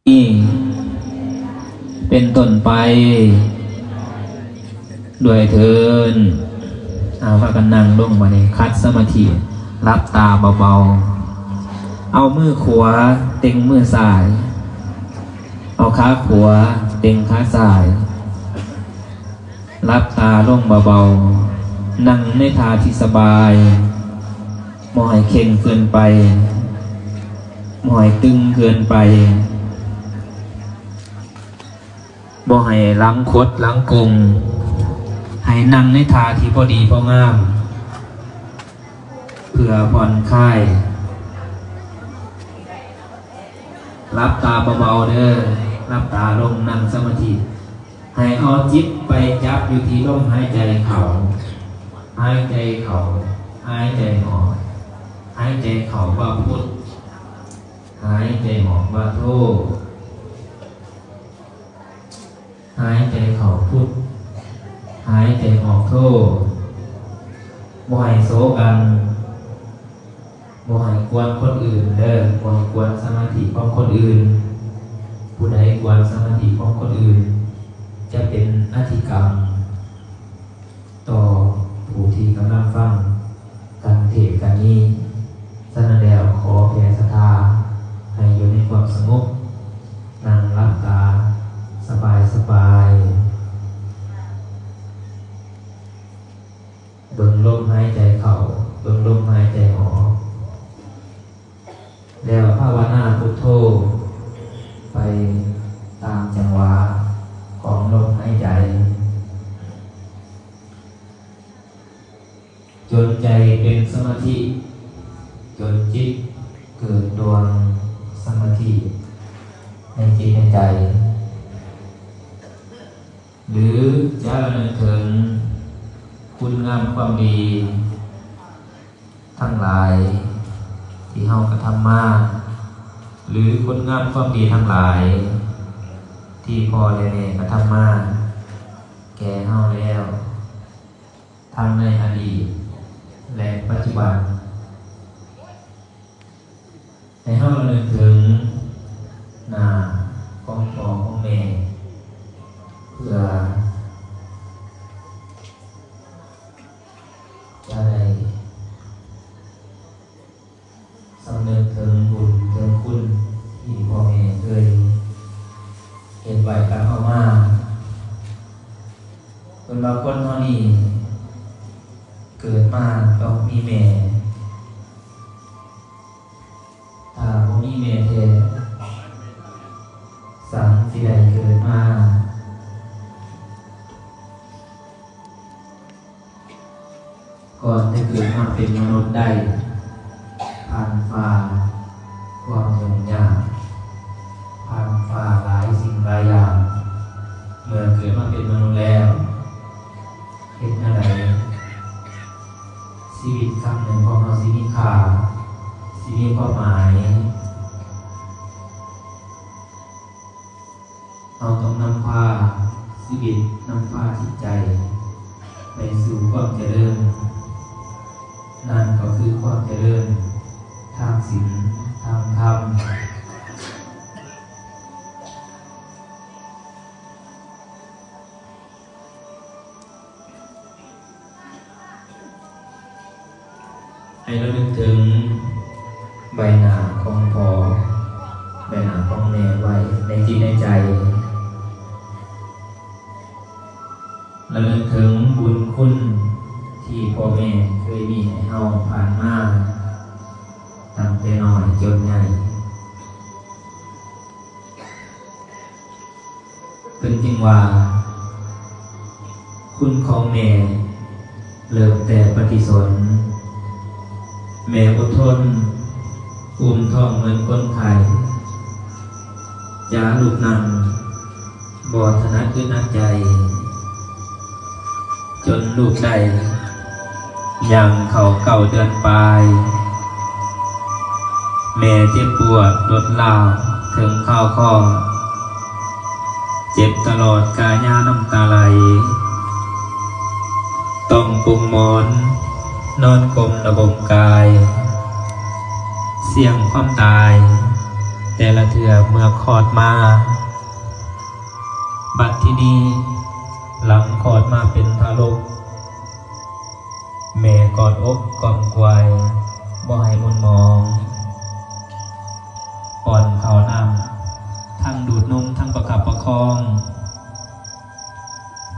ນີ້ເປັນຕົ້ນໄປດ້ວຍເທີ້ນ. ເອົາ ພາກັນນັ່ງລົງບາດນີ້ ຂັດສະມາທິ ຫຼັບຕາເບົາໆ ເອົາມືຂວາເຕັງມືຊ້າຍ ເອົາຂາຂວາເຕັງຂາຊ້າຍ. ຫຼັບຕາລົງເບົາໆ ນັ່ງໃນທ່າທີ່ສະບາຍ ບໍ່ໃຫ້ເຄັ່ງເກີນໄປ ບໍ່ໃຫ້ຕຶງເກີນໄປ ບໍ່ໃຫ້ຫຼັງຄົດຫຼັງກົງ ໃຫ້ນັ່ງໃນທ່າທີ່ພໍດີພໍງາມ ເພື່ອຜ່ອນຄາຍ. ຫຼັບຕາເບົາໆເດີ ຫຼັບຕາລົງນັ່ງສະມາທິ. ໃຫ້ເອົາຈິດໄປຈັບຢູ່ທີ່ລົມຫາຍໃຈເຂົ້າ ຫາຍໃຈເຂົ້າ ຫາຍໃຈອອກ. ຫາຍໃຈເຂົ້າວ່າພຸດ ຫາຍໃຈອອກວ່າໂທ. ຫາຍໃຈເຂົ້າພຸດ ຫາຍໃຈອອກໂທ. ບໍ່ໃຫ້ໂສກັນ ບໍ່ໃຫ້ກວນຄົນອື່ນເດີ ບໍ່ໃຫ້ກວນສະມາທິຂອງຄົນອື່ນ. ຜູ້ໃດກວນສະມາທິຂອງຄົນອື່ນ ຈະເປັນອະທິກຳຕໍ່ຜູ້ທີ່ກຳລັງຟັງການເທດການມີ. ສະນັ້ນແລ້ວ ຂໍແຜ່ສັດທາໃຫ້ຢູ່ໃນຄວາມສະຫງົບ ນັ່ງຫຼັບຕາສະບາຍໆ ເບິ່ງລົມຫາຍໃຈເຂົ້າ ເບິ່ງລົມຫາຍໃຈອອກ ແລ້ວພາວະນາພຸດໂທໄປຕາມຈັງຫວະຂອງລົມຫາຍໃຈ ຈົນໃຈເປັນສະມາທິ ຈົນຈິດເກີດດວງສະມາທິໃນຈິດໃນໃຈ. ຫຼືຈະລະນຶກເຖິງຄຸນງາມຄວາມດີທັງຫຼາຍທີ່ເຮົາກະທຳມາ ຫຼືຄຸນງາມຄວາມດີທັງຫຼາຍທີ່ພໍ່ແລະແມ່ກະທຳມາແກ່ເຮົາແລ້ວ ທັງໃນອະດີດ ແລະ ປັດຈຸບັນ. ໃຫ້ເຮົາລະນຶກເຖິງໜ້າຂອງພໍ່ຂອງແມ່ ເພື່ອຈະໄດ້ສຳນຶກເຖິງບຸນເຖິງຄຸນທີ່ພໍ່ແມ່ເຄີຍເຮັດໄວ້ກັບເຮົາມາ. ເພິ່ນວ່າຄົນເຮົານີ້ເກີດມາຕ້ອງມີແມ່. ຖ້າບໍ່ມີແມ່ແທ້ ສັງຊິໄດ້ເກີດມາ. ກ່ອນຈະເກີດມາເປັນມະນຸດໄດ້ ຜ່ານຝ່າຄວາມຫຍຸ້ງຍາກ ຜ່ານຝ່າຫຼາຍສິ່ງຫຼາຍຢ່າງ. ເມື່ອເກີດມາເປັນມະນຸດແລ້ວ ເຮັດແນວໃດຊີວິດຄັ້ງໜຶ່ງຂອງເຮົາຊິມີຄ່າ ຊິມີຄວາມໝາຍ? ເຮົາຕ້ອງນຳພາຊີວິດ, ນຳພາຈິດໃຈໄປສູ່ຄວາມຈະເລີນ, ນັ້ນກໍຄືຄວາມຈະເລີນທາງສິນ, ທາງທຳ. ໃຫ້ລະນຶກເຖິງໃບໜ້າຂອງພໍ່, ໃບໜ້າຂອງແມ່ໄວ້ໃນຈິດໃນໃຈ. ລະນຶກເຖິງບຸນຄຸນທີ່ພໍ່ແມ່ເຄີຍມີໃຫ້ເຮົາຜ່ານມາ, ຕັ້ງແຕ່ນ້ອຍຈົນໃຫຍ່. ເພິ່ນຈຶ່ງວ່າ ຄຸນຂອງແມ່ເລີ່ມແຕ່ປະຕິສົນ, ແມ່ອົດທົນ ອຸ້ມທ້ອງເໝືອນຄົນໄຂ້, ຢ່າລຸກນັ່ງ ບໍ່ຖະໜັດອຶດອັດໃຈ. ຈົນລູກໄດ້ຍ່າງເຂົ້າເກົ້າເດືອນປາຍ, ແມ່ເຈັບປວດລົດລາວເຖິງຄາວຄອດ, ເຈັບຕະຫຼອດກາຍານ້ຳຕາໄຫຼ, ຕ້ອງປຸງໝອນນອນກົ້ມລະບົມກາຍ, ສ່ຽງຄວາມຕາຍ ແຕ່ລະເທື່ອເມື່ອຄອດມາ, ບັດທີນີ້ຫຼັງຄອດມາເປັນທາລົກ, ແມ່ກອດອົບກ້ອມກວາຍບໍ່ໃຫ້ໝຸ່ນໝອງ, ປ້ອນເຂົ້ານ້ຳ, ທັງດູດນົມ, ທັງປະຄັບປະຄອງ,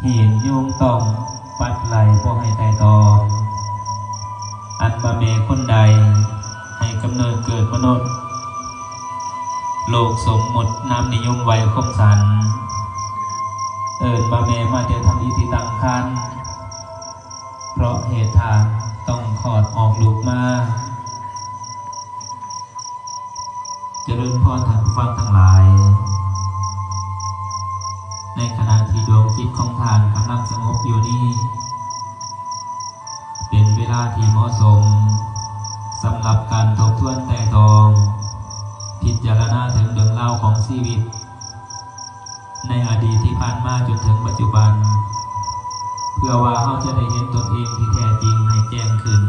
ຫີນໂຍງຕ້ອງປັດໄຫຼບໍ່ໃຫ້ໄຕ່ຕອງ. ອັນວ່າແມ່ຄົນໃດໃຫ້ກຳເນີດເກີດມະນຸດ, ໂລກສົມມຸດນາມນິຍົມໄວຄົມສັນ ເອີ້ນວ່າແມ່ມາແຕ່ທຳອິດທີ່ຕັ້ງຄັນ, ເພາະເຫດທ່ານຕ້ອງຄອດອອກລູກມາ. ຈະເລີນພອນທ່ານຜູ້ຟັງທັງຫຼາຍ, ໃນຂະນະທີ່ດວງຈິດຂອງທ່ານກຳລັງສະຫງົບຢູ່ນີ້, ເປັນເວລາທີ່ເໝາະສົມສຳລັບການທົບທວນໄຕ່ຕອງ, ພິຈາລະນາເຖິງເລື່ອງລາວຂອງຊີວິດ ໃນອະດີດທີ່ຜ່ານມາຈົນເຖິງປັດຈຸບັນ, ເພື່ອວ່າເຮົາຈະໄດ້ເຫັນຕົນເອງທີ່ແທ້ຈິງໃຫ້ແຈ້ງຂຶ້ນ.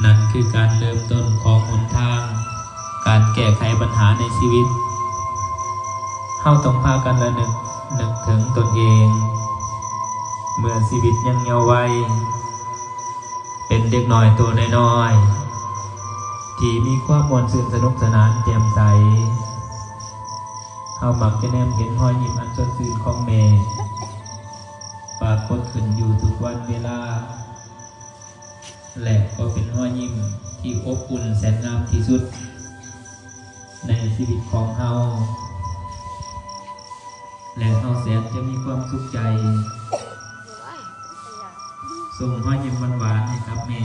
ນັ້ນຄືການເລີ່ມຕົ້ນຂອງຫົນທາງການແກ້ໄຂບັນຫາໃນຊີວິດ. ເຮົາຕ້ອງພາກັນລະນຶກ, ນຶກເຖິງຕົນເອງ ເມື່ອຊີວິດຍັງເຍົາວໄວ, ເປັນເດັກນ້ອຍໂຕນ້ອຍໆ ທີ່ມີຄວາມມ່ວນຊື່ນສະໜຸກສະໜານແຈ່ມໃສ. ເຮົາມັກຈະແນມເຫັນຮອຍຍິ້ມອັນສົດຊື່ນຂອງແມ່ ປາກົດຂຶ້ນຢູ່ທຸກວັນເວລາ ແລະ ກໍເປັນຮອຍຍິ້ມທີ່ອົບອຸ່ນແສນງາມທີ່ສຸດໃນຊີວິດຂອງເຮົາ ແລະ ເຮົາແສນຈະມີຄວາມສຸກໃຈ ສົ່ງຮອຍຍິ້ມຫວານໆໃຫ້ກັບແມ່.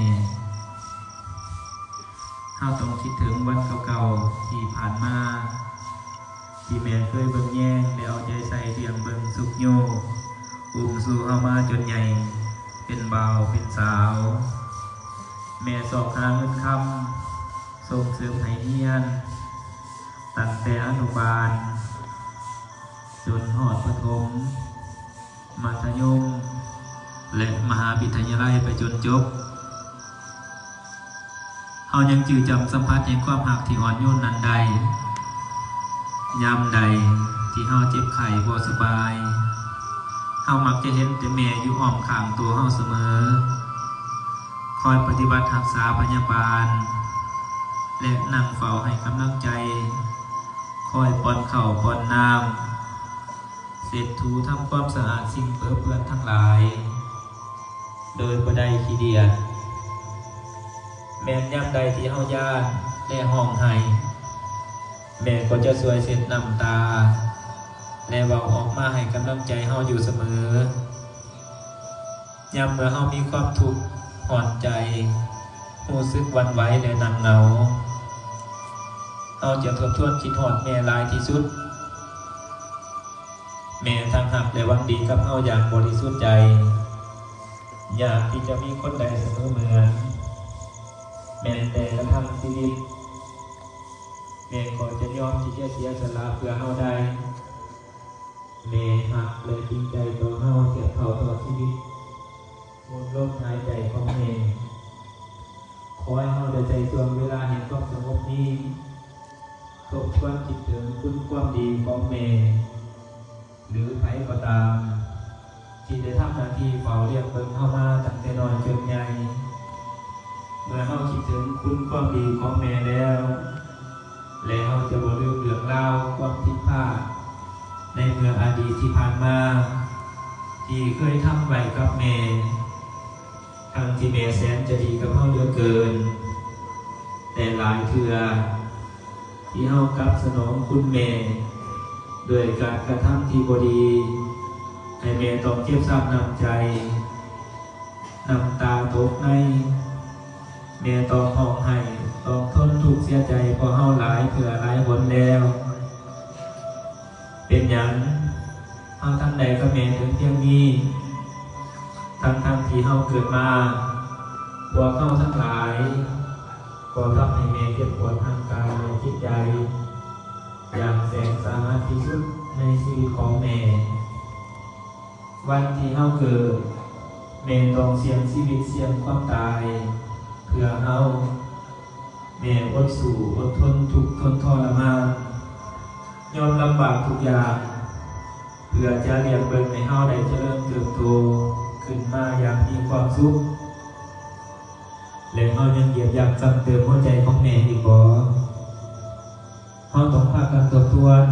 ເຮົາຕ້ອງຄິດເຖິງວັນເກົ່າໆທີ່ຜ່ານມາ ທີ່ແມ່ເຄີຍເບິ່ງແຍງ ແລະ ເອົາໃຈໃສ່ລ້ຽງເບິ່ງຊຸກຍູ້ ອຸ້ມຊູເຮົາມາຈົນໃຫຍ່ເປັນບ່າວເປັນສາວ. ແມ່ຊອກຫາເງິນຄຳ ສົ່ງເສີມໃຫ້ຮຽນ ຕັ້ງແຕ່ອະນຸບານຈົນຮອດປະຖົມ ມັດທະຍົມ ແລະ ມະຫາວິທະຍາໄລໄປຈົນຈົບ. ເຮົາຍັງຈື່ຈຳສຳຜັດແຫ່ງຄວາມຮັກທີ່ອ່ອນໂຍນນັ້ນໄດ້. ຍາມໃດທີ່ເຮົາເຈັບໄຂ້ບໍ່ສະບາຍ, ເຮົາມັກຈະເຫັນແຕ່ແມ່ຢູ່ອ້ອມຂ້າງຕົວເຮົາສະເໝີ, ຄອຍປະຕິບັດຮັກສາພະຍາບານ ແລະ ນັ່ງເຝົ້າໃຫ້ກຳລັງໃຈ, ຄອຍປ້ອນເຂົ້າປ້ອນນ້ຳ, ເຊັດຖູທຳຄວາມສະອາດສິ່ງເປິເປື້ອນທັງຫຼາຍ ໂດຍບໍ່ໄດ້ຂີ້ດຽດ. ແມ່ນຍາມໃດທີ່ເຮົາຢ້ານ ແລະ ຮ້ອງໄຫ້, ແມ່ກໍຈະຊ່ວຍເຊັດນ້ຳຕາ ແລະ ເວົ້າອອກມາໃຫ້ກຳລັງໃຈເຮົາຢູ່ສະເໝີ. ຍາມເມື່ອເຮົາມີຄວາມທຸກຮ້ອນໃຈ, ຮູ້ສຶກຫວັ່ນໄຫວ ແລະ ໜັກເຫງົາ, ເຮົາຈະທົບທວນຄິດຮອດແມ່ຫຼາຍທີ່ສຸດ. ແມ່ທັງຮັກ ແລະ ຫວັງດີກັບເຮົາຢ່າງບໍລິສຸດໃຈ. ຍາກທີ່ຈະມີຄົນໃດສະເໝີເໝືອນ, ແມ່ນແຕ່ກະທັງຊີວິດ, ແມ່ກໍຈະຍອມທີ່ຈະເສຍສະຫຼະເພື່ອເຮົາໄດ້. ແມ່ຮັກ ແລະ ຈິງໃຈຕໍ່ເຮົາທຽບເທົ່າຕະຫຼອດຊີວິດ. ໝົດລົມຫາຍໃຈຂອງແມ່. ຂໍໃຫ້ເຮົາໄດ້ໃຊ້ຊ່ວງເວລາແຫ່ງຄວາມສະຫງົບນີ້ ທົບທວນຄິດເຖິງຄຸນຄວາມດີຂອງແມ່ ຫຼື ໃຜກໍຕາມ ທີ່ໄດ້ທຳໜ້າທີ່ເຝົ້າລ້ຽງເບິ່ງເຮົາມາຕັ້ງແຕ່ນ້ອຍຈົນໃຫຍ່. ເມື່ອເຮົາຄິດເຖິງຄຸນຄວາມດີຂອງແມ່ແລ້ວ, ແລະ ເຮົາຈະບໍ່ລືມເລື່ອງລາວຄວາມຜິດພາດໃນເມື່ອອະດີດທີ່ຜ່ານມາ ທີ່ເຄີຍທຳໄວ້ກັບແມ່, ທັງທີ່ແມ່ແສນຈະດີກັບເຮົາເຫຼືອເກີນ, ແຕ່ຫຼາຍເທື່ອທີ່ເຮົາກັບສະໜອງຄຸນແມ່ດ້ວຍການກະທຳທີ່ບໍ່ດີ, ໃຫ້ແມ່ຕ້ອງເຈັບຊ້ຳນ້ຳໃຈ. ນ້ຳຕາຕົກໃນ, ແມ່ຕ້ອງຮ້ອງໄຫ້, ຕ້ອງທົນທຸກເສຍໃຈເພາະເຮົາຫຼາຍເທື່ອຫຼາຍຫົນແລ້ວ. ເປັນຫຍັງເຮົາທັງໄດ້ກັບແມ່ເຖິງພຽງນີ້, ທັງໆທີ່ເຮົາເກີດມາ, ພວກເຮົາທັງຫຼາຍກໍທຳໃຫ້ແມ່ເຈັບປວດທາງກາຍ ແລະ ຈິດໃຈ ຢ່າງແສນສາຫັດທີ່ສຸດໃນຊີວິດຂອງແມ່. ວັນທີ່ເຮົາເກີດ, ແມ່ຕ້ອງສ່ຽງຊີວິດສ່ຽງຄວາມຕາຍເພື່ອເຮົາ. ແມ່ອົດສູ້ ອົດທົນທຸກທົນທໍລະມານ ຍອມລຳບາກທຸກຢ່າງ ເພື່ອຈະລ້ຽງເບິ່ງໃຫ້ເຮົາໄດ້ຈະເລີນເຕີບໂຕຂຶ້ນມາຢ່າງມີຄວາມສຸກ ແລະ ເຮົາຍັງຢຽບຢ່ຳຊ້ຳເຕີມຫົວໃຈຂອງແມ່ອີກບໍ່? ເຮົາຕ້ອງພາກັນທົບທວນ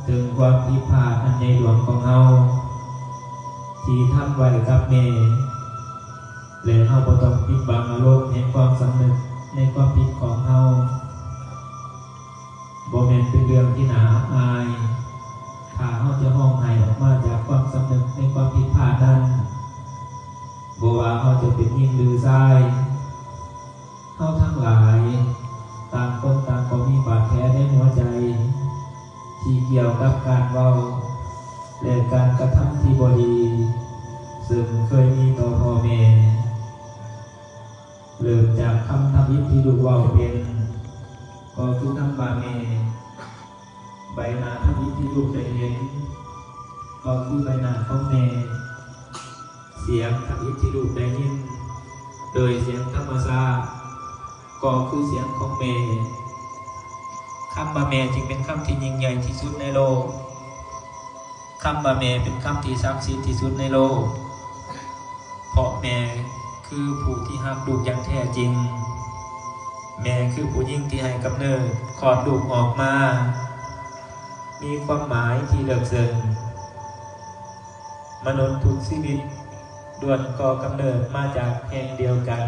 ເຖິງຄວາມຜິດພາດອັນໃຫຍ່ຫຼວງຂອງເຮົາ ທີ່ທຳໄວ້ກັບແມ່ ແລະ ເຮົາບໍ່ຕ້ອງປິດບັງອາລົມແຫ່ງຄວາມສຳນຶກໃນຄວາມຜິດຂອງເຮົາ. ບໍ່ແມ່ນເປັນເລື່ອງທີ່ໜ້າອັບອາຍ ຖ້າເຮົາຈະຮ້ອງໄຫ້ອອກມາຈາກຄວາມສຳນຶກໃນຄວາມຜິດພາດນັ້ນ. ບໍ່ວ່າເຮົາຈະເປັນຍິງຫຼືຊາຍ, ເຮົາທັງຫຼາຍຕ່າງຄົນຕ່າງກໍມີບາດແຜໃນຫົວໃຈ ທີ່ກ່ຽວກັບການເວົ້າ ແລະ ການກະທຳທີ່ບໍ່ດີ ເຊິ່ງເຄີຍມີຕໍ່ພໍ່ແມ່. ເລີ່ມຈາກຄຳທຳອິດທີ່ລູກເວົ້າເປັນ ກໍຄືຄຳວ່າແມ່. ໃບໜ້າທຳອິດທີ່ລູກໄດ້ເຫັນ ກໍຄືໃບໜ້າຂອງແມ່. ສຽງທຳອິດທີ່ລູກໄດ້ຍິນ ໂດຍສຽງທຳມະຊາດ ກໍຄືສຽງຂອງແມ່. ຄຳວ່າແມ່ຈຶ່ງເປັນຄຳທີ່ຍິ່ງໃຫຍ່ທີ່ສຸດໃນໂລກ. ຄຳວ່າແມ່ເປັນຄຳທີ່ສັກສິດທີ່ສຸດໃນໂລກ ເພາະແມ່ຄືຜູ້ທີ່ຮັກລູກຢ່າງແທ້ຈິງ. ແມ່ຄືຜູ້ຍິງທີ່ໃຫ້ກຳເນີດຄອດລູກອອກມາ ມີຄວາມໝາຍທີ່ເລິກເຊິ່ງ. ມະນຸດທຸກຊີວິດລ້ວນກໍ່ກຳເນີດມາຈາກແຫ່ງດຽວກັນ.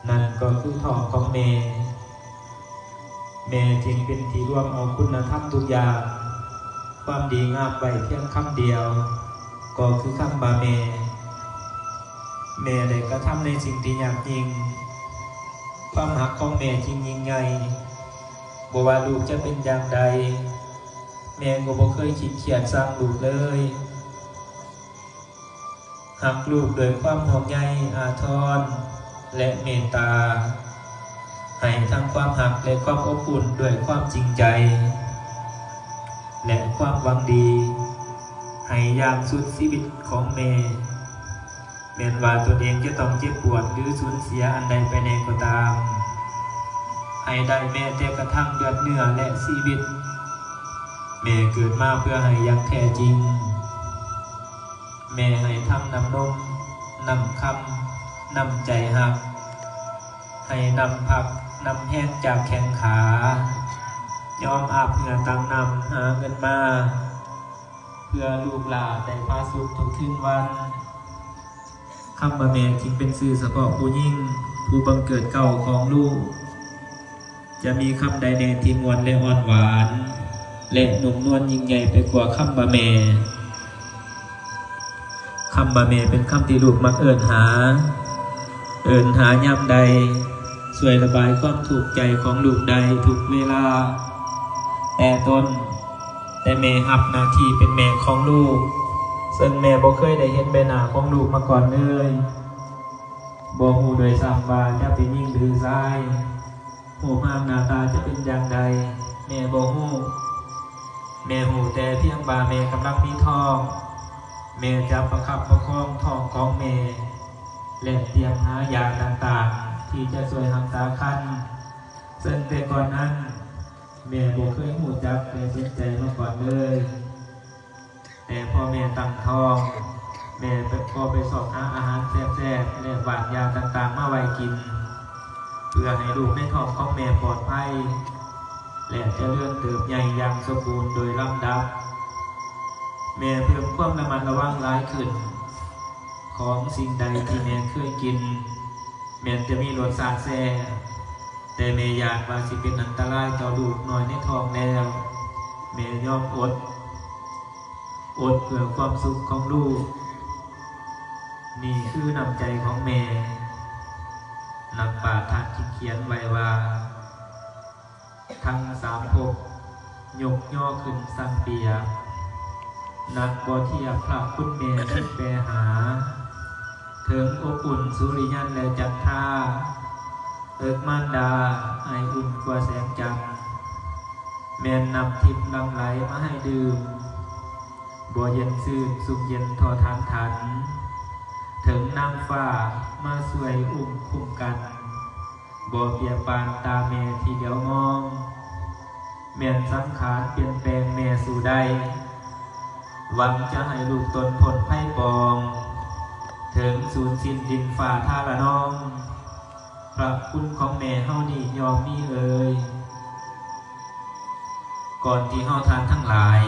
ນັ້ນກໍຄືທ້ອງຂອງແມ່. ແມ່ຈຶ່ງເປັນທີ່ລວມເອົາຄຸນນະທຳທຸກຢ່າງ, ຄວາມດີງາມໄວ້ພຽງຄຳດຽວ, ກໍຄືຄຳວ່າແມ່. ແມ່ໄດ້ກະທຳໃນສິ່ງທີ່ຍາກຍິ່ງ. ຄວາມຮັກຂອງແມ່ຈຶ່ງຍິ່ງໃຫຍ່. ບໍ່ວ່າລູກຈະເປັນຢ່າງໃດ, ແມ່ກໍບໍ່ເຄີຍຂີ້ຄຽດຊັງລູກເລີຍ. ຮັກລູກດ້ວຍຄວາມຫ່ວງໃຍອາທອນ ແລະ ເມດຕາ, ໃຫ້ທັງຄວາມຮັກ ແລະ ຄວາມອົບອຸ່ນດ້ວຍຄວາມຈິງໃຈ ແລະ ຄວາມຫວັງດີ ໃຫ້ຢ່າງສຸດຊີວິດຂອງແມ່. ແມ່ນວ່າຕົນເອງຈະຕ້ອງເຈັບປວດ ຫຼື ສູນເສຍອັນໃດໄປແດ່ກໍຕາມ, ໃຫ້ໄດ້ແມ້ແຕ່ກະທັ່ງເລືອດເນື້ອ ແລະ ຊີວິດ. ແມ່ເກີດມາເພື່ອໃຫ້ຢ່າງແທ້ຈິງ. ແມ່ໃຫ້ທັງນ້ຳນົມ, ນ້ຳຄຳ, ນ້ຳໃຈຮັກ, ໃຫ້ນ້ຳພັກ, ນ້ຳແຮງຈາກແຂ້ງຂາ, ຍອມອາບເຫື່ອຕັງນ້ຳຫາເງິນມາ ເພື່ອລູກຫຼ້າໄດ້ຜາສຸກທຸກຄືນວັນ. ຄຳວ່າແມ່ຈຶ່ງເປັນຊື່ສະເພາະຜູ້ຍິງ ຜູ້ບັງເກີດເກົ້າຂອງລູກ. ຈະມີຄຳໃດແດ່ທີ່ມ່ວນ ແລະ ອ່ອນຫວານ ແລະ ນຸ້ມນວນຍິ່ງໃຫຍ່ໄປກວ່າຄຳວ່າແມ່? ຄຳວ່າແມ່ເປັນຄຳທີ່ລູກມັກເອີ້ນຫາ, ເອີ້ນຫາຍາມໃດ, ຊ່ວຍລະບາຍຄວາມທຸກໃຈຂອງລູກໄດ້ທຸກເວລາ. ແຕ່ຕົນ, ແຕ່ແມ່ຮັບໜ້າທີ່ເປັນແມ່ຂອງລູກ, ເຊິ່ງແມ່ບໍ່ເຄີຍໄດ້ເຫັນໃບໜ້າຂອງລູກມາກ່ອນເລີຍ. ບໍ່ຮູ້ດ້ວຍຊ້ຳວ່າຈະເປັນຍິງ ຫຼື ຊາຍ. ຮູບຮ່າງໜ້າຕາຈະເປັນຢ່າງໃດ ແມ່ບໍ່ຮູ້. ແມ່ຮູ້ແຕ່ພຽງວ່າແມ່ກຳລັງມີທ້ອງ. ແມ່ຈະປະຄັບປະຄອງທ້ອງຂອງແມ່ ແລະ ຕຽມຫາຢາຕ່າງໆ ທີ່ຈະຊ່ວຍຮັກສາຄັນ, ເຊິ່ງແຕ່ກ່ອນນັ້ນ ແມ່ບໍ່ເຄີຍຮູ້ຈັກ ແລະ ສົນໃຈມາກ່ອນເລີຍ. ແຕ່ພໍແມ່ຕັ້ງທ້ອງ, ແມ່ກໍໄປຊອກຫາອາຫານແຊບໆ ແລະ ຫວ່ານຢາຕ່າງໆມາໄວ້ກິນ, ເພື່ອໃຫ້ລູກໃນທ້ອງຂອງແມ່ປອດໄພ ແລະ ຈະເລີນເຕີບໃຫຍ່ຢ່າງສົມບູນໂດຍລຳດັບ. ແມ່ເພີ່ມຄວາມລະມັດລະວັງຫຼາຍຂຶ້ນ. ຂອງສິ່ງໃດທີ່ແມ່ເຄີຍກິນ ແມ່ນຈະມີລົດຊາດແຊບ, ແຕ່ແມ່ຢ້ານວ່າຊິເປັນອັນຕະລາຍຕໍ່ລູກນ້ອຍໃນທ້ອງແລ້ວ, ແມ່ຍອມອົດ, ອົດເພື່ອຄວາມສຸກຂອງລູກ. ນີ້ຄືນ້ຳໃຈຂອງແມ່. ນັກປາດທ່ານໜຶ່ງຂຽນໄວ້ວ່າ, ທັງສາມພົບຍົກຍໍຂຶ້ນສັງປຽບ, ນັບບໍ່ທຽບພະຄຸນແມ່ເປັນແປຫາ, ເຖິງອົບອຸ່ນສຸລິຍັນ ແລະ ຈັນທາ, ເອິກມານດາໄອອຸ່ນກວ່າແສງຈັນ, ແມ່ນນ້ຳທິບຫຼັ່ງໄຫຼມາໃຫ້ດື່ມ, ບໍ່ເຢັນຊື່ນຊຸ່ມເຢັນທໍ່ທານຖັນ, ເຖິງນາງຟ້າມາຊ່ວຍອຸ້ມຄຸ້ມກັນ. ບໍ່ປຽບປານຕາແມ່ທີ່ຫຼຽວມອງ, ແມ່ນສັງຂານປ່ຽນແປງແມ່ສູ່ໄດ້, ຫວັງຈະໃຫ້ລູກຕົນພົ້ນໄພປອງ, ເຖິງສູນສິ້ນດິນຟ້າທາລະນອງ, ພະຄຸນຂອງແມ່ເຮົານີ້ຍ່ອມມີເອີຍ. ກ່ອນທີ່ເຮົາທ່ານທັງຫຼາຍ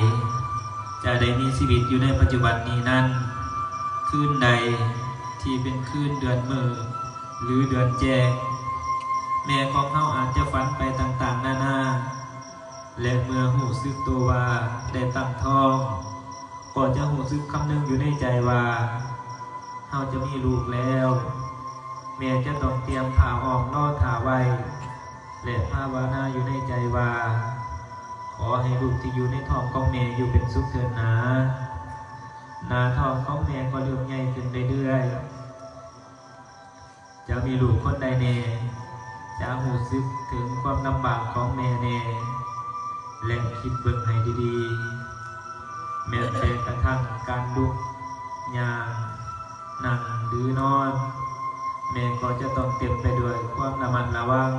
ຈະໄດ້ມີຊີວິດຢູ່ໃນປັດຈຸບັນນີ້ນັ້ນ, ຄືນໃດທີ່ເປັນຄືນເດືອນມື້ ຫຼື ເດືອນແຈ້ງ, ແມ່ຂອງເຮົາອາດຈະຝັນໄປຕ່າງໆນານາ ແລະ ເມື່ອຮູ້ສຶກໂຕວ່າໄດ້ຕັ້ງທ້ອງ, ກໍຈະຮູ້ສຶກຄຳນຶງຢູ່ໃນໃຈວ່າ ເຮົາຈະມີລູກແລ້ວ. ແມ່ຈະຕ້ອງຕຽມຜ້າອ້ອມລໍຖ້າໄວ້ ແລະ ພາວະນາຢູ່ໃນໃຈວ່າ ຂໍໃຫ້ລູກທີ່ຢູ່ໃນທ້ອງຂອງແມ່ຢູ່ເປັນສຸກເທີນໜາ. ໜ້າທ້ອງຂອງແມ່ກໍເລີ່ມໃຫຍ່ຂຶ້ນເລື້ອຍໆ. ຈະມີລູກຄົນໃດແດ່ ຈະຮູ້ສຶກເຖິງຄວາມລຳບາກຂອງແມ່ແດ່ ແລະ ຄິດເບິ່ງໃຫ້ດີໆ, ແມ່ນແຕ່ກະທັ່ງການລຸກ, ຍ່າງ, ນັ່ງ ຫຼື ນອນ, ແມ່ກໍຈະຕ້ອງເຕັມໄປດ້ວຍຄວາມລະມັດລະວັງ.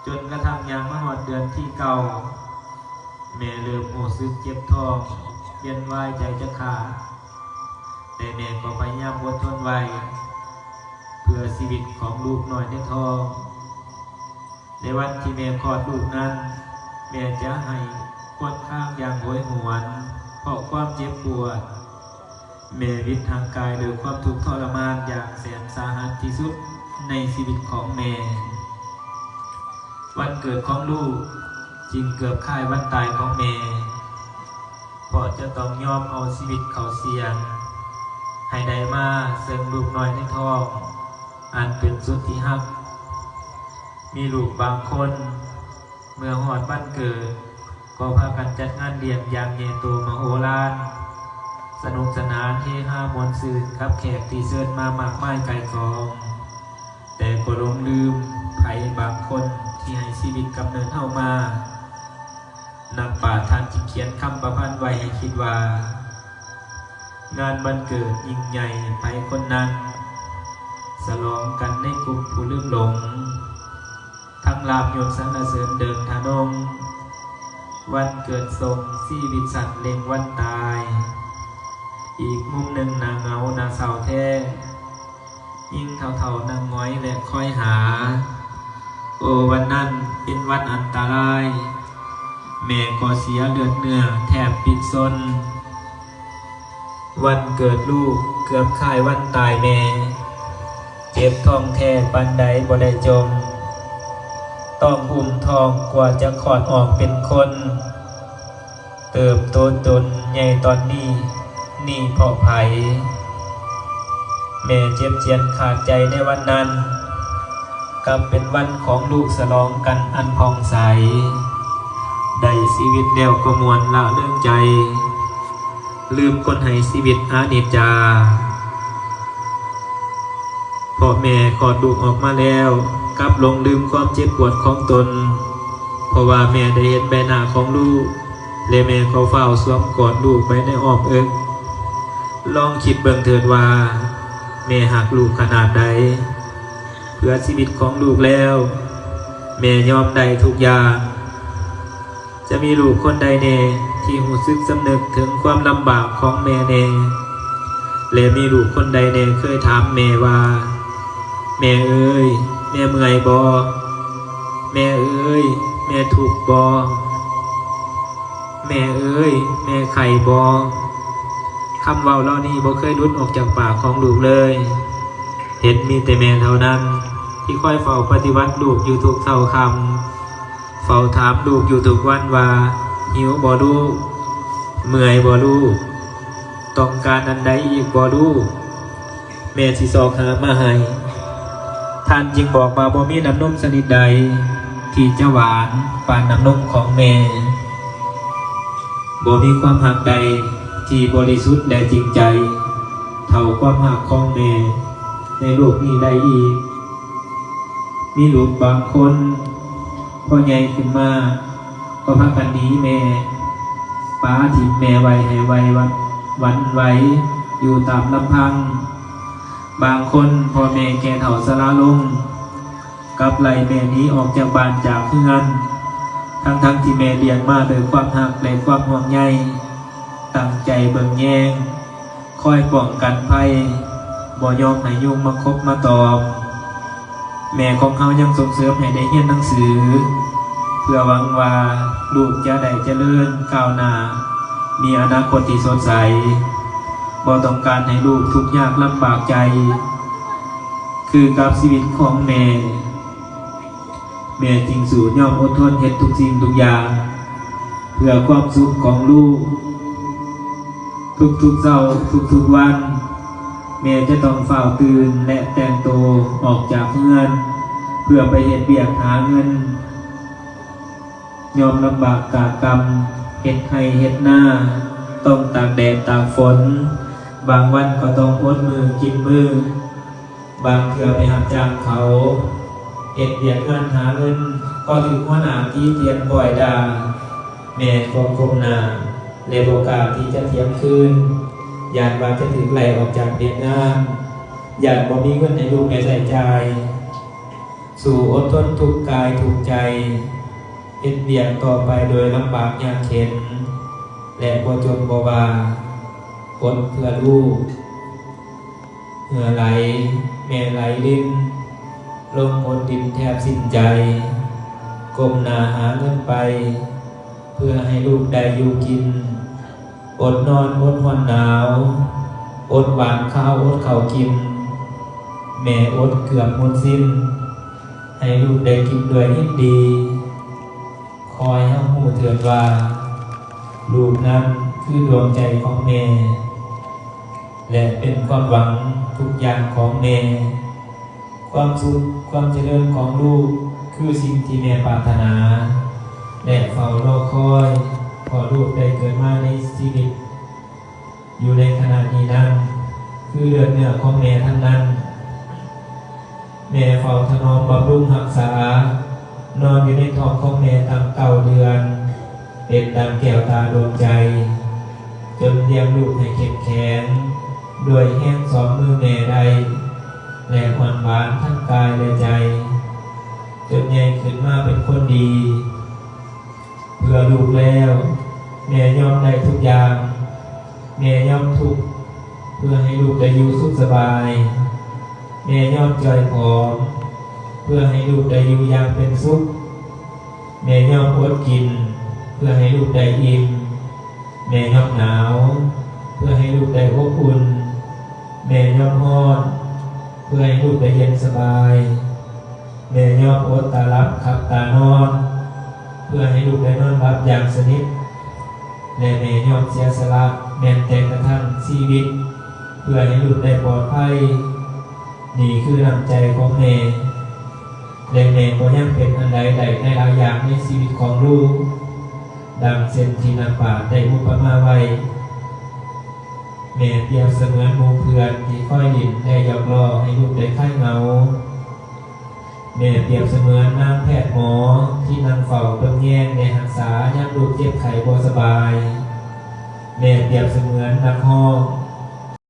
ຈົນກະທັ່ງຍ່າງມາຮອດເດືອນທີເກົ້າ, ແມ່ເລີ່ມຮູ້ສຶກເຈັບທ້ອງ, ວຽນວາຍ, ໃຈຈະຂາດ, ແຕ່ແມ່ກໍພະຍາຍາມອົດທົນໄວ້ ເພື່ອຊີວິດຂອງລູກນ້ອຍໃນທ້ອງ. ໃນວັນທີ່ແມ່ຄອດລູກນັ້ນ, ແມ່ຈະໄຫ້ຄວນຄາງຢ່າງໂຫຍຫວນ ເພາະຄວາມເຈັບປວດ. ແມ່ຫວິດຮ່າງກາຍດ້ວຍຄວາມທຸກທໍລະມານຢ່າງແສນສາຫັດທີ່ສຸດໃນຊີວິດຂອງແມ່. ວັນເກີດຂອງລູກຈຶ່ງເກືອບຄ້າຍວັນຕາຍຂອງແມ່, ເພາະຈະຕ້ອງຍອມເອົາຊີວິດເຂົ້າສ່ຽງ ໃຫ້ໄດ້ມາເຊິ່ງລູກນ້ອຍໃນທ້ອງ ອັນເປັນສຸດທີ່ຮັກ. ມີລູກບາງຄົນ ເມື່ອຮອດວັນເກີດ ກໍພາກັນຈັດງານລ້ຽງຢ່າງໃຫຍ່ໂຕມະໂຫລານ, ສະໜຸກສະໜານ, ເຮຮາມ່ວນຊື່ນກັບແຂກທີ່ເຊີນມາມາກມາຍກ່າຍກອງ, ແຕ່ກໍຫຼົງລືມໃຜບາງຄົນທີ່ໃຫ້ຊີວິດກຳເນີດເຮົາມາ. ນັກປາດທ່ານຈຶ່ງຂຽນຄຳປະພັນໄວ້ໃຫ້ຄິດວ່າ ງານວັນເກີດຍິ່ງໃຫຍ່ໃຜຄົນນັ້ນ, ສະຫຼອງກັນໃນກຸ່ມຜູ້ລືມຫຼົງ, ທັງລາບຍົດສັນລະເສີນເດີນທະນົງ, ວັນເກີດສົ່ງຊີວິດສັ້ນເລັ່ງວັນຕາຍ. ອີກມຸມໜຶ່ງໜ້າເຫງົາໜ້າເສົ້າແທ້, ຍິງເຖົ້າໆນັ່ງຫງອຍແລະຄອຍຫາ. ໂອ ວັນນັ້ນເປັນວັນອັນຕະລາຍ, ແມ່ກໍເສຍເລືອດເນື້ອແທບປິດຊົນ. ວັນເກີດລູກເກືອບຄ້າຍວັນຕາຍແມ່, ເຈັບທ້ອງແທ້ປານໃດບໍ່ໄດ້ຈົ່ມ, ຕ້ອງອຸ້ມທ້ອງກວ່າຈະຄອດອອກເປັນຄົນ. ເຕີບໂຕຈົນໃຫຍ່ຕອນນີ້, ນີ້ເພາະໃຜ? ແມ່ເຈັບຈຽນຂາດໃຈໃນວັນນັ້ນ, ກັບເປັນວັນຂອງລູກສະຫຼອງກັນອັນຜ່ອງໃສ. ໄດ້ຊີວິດແລ້ວກໍມ່ວນລະເລີງໃຈ, ລືມຄົນໃຫ້ຊີວິດອານິດຈາ. ເພາະແມ່ຄອດລູກອອກມາແລ້ວ ກັບຫຼົງລືມຄວາມເຈັບປວດຂອງຕົນ, ເພາະວ່າແມ່ໄດ້ເຫັນໃບໜ້າຂອງລູກ ແລະ ແມ່ກໍຟ້າວສວມກອດລູກໄວ້ໃນອ້ອມເອິກ. ລອງຄິດເບິ່ງເຖີດວ່າ ແມ່ຮັກລູກຂະໜາດໃດ? ເພື່ອຊີວິດຂອງລູກແລ້ວ ແມ່ຍອມໄດ້ທຸກຢ່າງ. ຈະມີລູກຄົນໃດແດ່ທີ່ຮູ້ສຶກສຳນຶກເຖິງຄວາມລຳບາກຂອງແມ່ແດ່? ແລະ ມີລູກຄົນໃດແດ່ເຄີຍຖາມແມ່ວ່າ ແມ່ເອີຍ, ແມ່ເມື່ອຍບໍ່? ແມ່ເອີຍ, ແມ່ທຸກບໍ່? ແມ່ເອີຍ, ແມ່ໄຂ້ບໍ່? ຄຳເວົ້າເຫຼົ່ານີ້ບໍ່ເຄີຍຫຼຸດອອກຈາກປາກຂອງລູກເລີຍ. ເຫັນມີແຕ່ແມ່ເທົ່ານັ້ນ ທີ່ຄອຍເຝົ້າປະຕິບັດລູກຢູ່ທຸກເຊົ້າຄ່ຳ. ເຝົ້າຖາມລູກຢູ່ທຸກວັນວ່າ ຫິວບໍ່ລູກ? ເມື່ອຍບໍ່ລູກ? ຕ້ອງການອັນໃດອີກບໍ່ລູກ? ແມ່ຊິຊອກຫາມາໃຫ້. ທ່ານຈຶ່ງບອກວ່າບໍ່ມີນ້ຳນົມຊະນິດໃດທີ່ຈະຫວານປານນ້ຳນົມຂອງແມ່. ບໍ່ມີຄວາມຮັກໃດທີ່ບໍລິສຸດ ແລະ ຈິງໃຈເທົ່າຄວາມຮັກຂອງແມ່ໃນໂລກນີ້ໄດ້ອີກ. ມີລູກບາງຄົນ ພໍໃຫຍ່ຂຶ້ນມາກໍພາກັນໜີແມ່, ປະຖິ້ມແມ່ໄວ້ໃຫ້ໄຫວ້ຫວັ່ນໄຫວຢູ່ຕາມລຳພັງ. ບາງຄົນພໍ່ແມ່ແກ່ເຖົ້າຊະລາລົງ, ກັບໄລ່ແມ່ໜີອອກຈາກບ້ານຈາກເຮືອນ ທັງໆທີ່ແມ່ລ້ຽງມາດ້ວຍຄວາມຮັກ ແລະ ຄວາມຫ່ວງໃຍ, ຕັ້ງໃຈເບິ່ງແຍງ, ຄອຍປ້ອງກັນໄພ, ບໍ່ຍອມໃຫ້ຍຸງມາຂົບມາຕອມ. ແມ່ຂອງເຮົາຍັງສົ່ງເສີມໃຫ້ໄດ້ຮຽນໜັງສື ເພື່ອຫວັງວ່າລູກຈະໄດ້ຈະເລີນກ້າວໜ້າ, ມີອະນາຄົດທີ່ສົດໃສ. ບໍ່ຕ້ອງການໃຫ້ລູກທຸກຍາກລຳບາກໃຈ ຄືກັບຊີວິດຂອງແມ່. ແມ່ຈຶ່ງສູ້ຍອມອົດທົນເຮັດທຸກສິ່ງທຸກຢ່າງ ເພື່ອຄວາມສຸກຂອງລູກ. ທຸກໆເຊົ້າ, ທຸກໆວັນ, ແມ່ຈະຕ້ອງຟ້າວຕື່ນ ແລະ ແຕ່ງໂຕອອກຈາກເຮືອນ ເພື່ອໄປເຮັດວຽກຫາເງິນ. ຍອມລຳບາກກາກຳ, ເຮັດໄຮ່ເຮັດນາ, ຕ້ອງຕາກແດດຕາກຝົນ, ບາງວັນກໍຕ້ອງອົດມື້ກິນມື້. ບາງເທື່ອໄປຮັບຈ້າງເຂົາເຮັດວຽກງານຫາເງິນ, ກໍຖືກຫົວໜ້າຕິຕຽນປ້ອຍດ່າ. ແມ່ກໍກົ້ມໜ້າ ແລະ ບໍ່ກ້າທີ່ຈະຖຽງຄືນ, ຢ້ານວ່າຈະຖືກໄລ່ອອກຈາກວຽກງານ, ຢ້ານບໍ່ມີເງິນໃຫ້ລູກແມ່ໃຊ້ຈ່າຍ. ສູ້ອົດທົນທຸກກາຍທຸກໃຈ, ເຮັດວຽກຕໍ່ໄປໂດຍລຳບາກຍາກເຂັນ ແລະ ບໍ່ຈົນບໍ່ວ່າ, ອົດເພື່ອລູກ. ເຫື່ອໄຫຼ, ແມ່ໄຫຼລິນ, ລົງອົດດິນແທບສິ້ນໃຈ, ກົ້ມໜ້າຫາເງິນໄປ ເພື່ອໃຫ້ລູກໄດ້ຢູ່ກິນ. ອົດນອນ, ອົດຮ້ອນໜາວ, ອົດຫວານຄາວ, ອົດເຂົ້າກິນ. ແມ່ອົດເກືອບໝົດສິ້ນ, ໃຫ້ລູກໄດ້ກິນດ້ວຍຍິນດີ. ຂໍໃຫ້ເຮົາຮູ້ເຖິງວ່າ ລູກນັ້ນຄືດວງໃຈຂອງແມ່ ແລະ ເປັນຄວາມຫວັງທຸກຢ່າງຂອງແມ່. ຄວາມສຸກ, ຄວາມຈະເລີນຂອງລູກ ຄືສິ່ງທີ່ແມ່ປາດຖະໜາ ແລະ ເຝົ້າລໍຄອຍ, ເພາະລູກໄດ້ເກີດມາໃນຊີວິດ ຢູ່ໃນຂະນະນີ້ນັ້ນ ຄືເລືອດເນື້ອຂອງແມ່ທັງນັ້ນ. ແມ່ເຝົ້າຖະໜອມບຳລຸງຮັກສາ, ນອນຢູ່ໃນທ້ອງຂອງແມ່ຕັ້ງເກົ້າເດືອນ, ເປັນດັ່ງແກ້ວຕາດວງໃຈ, ຈົນລ້ຽງລູກໃຫ້ເຂັ້ມແຂງ ດ້ວຍແຮງສອງມືແມ່ໄດ້ ແລະ ອ່ອນຫວານທັງກາຍ ແລະ ໃຈ, ຈົນໃຫຍ່ຂຶ້ນມາເປັນຄົນດີ. ເພື່ອລູກແລ້ວ ແມ່ຍອມໄດ້ທຸກຢ່າງ. ແມ່ຍອມທຸກ ເພື່ອໃຫ້ລູກໄດ້ຢູ່ສຸກສະບາຍ. ແມ່ຍອມຈ່ອຍຜອມ ເພື່ອໃຫ້ລູກໄດ້ຢູ່ຢ່າງເປັນສຸກ. ແມ່ຍອມອົດກິນ ເພື່ອໃຫ້ລູກໄດ້ອີ່ມ. ແມ່ຍອມໜາວ ເພື່ອໃຫ້ລູກໄດ້ອົບອຸ່ນ. ແມ່ຍອມຮ້ອນ ເພື່ອໃຫ້ລູກໄດ້ເຢັນສະບາຍ. ແມ່ຍອມອົດຕາຫຼັບຂັບຕານອນ ເພື່ອໃຫ້ລູກໄດ້ນອນຫຼັບຢ່າງສະໜິດ ແລະ ແມ່ຍອມເສຍສະຫຼະ ແມ່ນແຕ່ກະທັ່ງຊີວິດ ເພື່ອໃຫ້ລູກໄດ້ປອດໄພ. ນີ້ຄືນ້ຳໃຈຂອງແມ່ ແລະ ແມ່ກໍຍັງເປັນອັນໃດໄດ້ໃນຫຼາຍຢ່າງໃນຊີວິດຂອງລູກ, ດັ່ງເຊັ່ນທີ່ນັກປາດໄດ້ອຸປະມາໄວ້. ແມ່ປຽບສະເໝືອນໝູ່ເພື່ອນທີ່ຄອຍຫຼິ້ນ ແລະ ຫຍອກລໍ້ໃຫ້ລູກໄດ້ຄາຍເຫງົາ. ແມ່ປຽບສະເໝືອນນາງແພດໝໍທີ່ນັ່ງເຝົ້າເບິ່ງແຍງ ແລະ ຮັກສາຍາມລູກເຈັບໄຂ້ບໍ່ສະບາຍ. ແມ່ປຽບສະເໝືອນນັກຮ້ອງ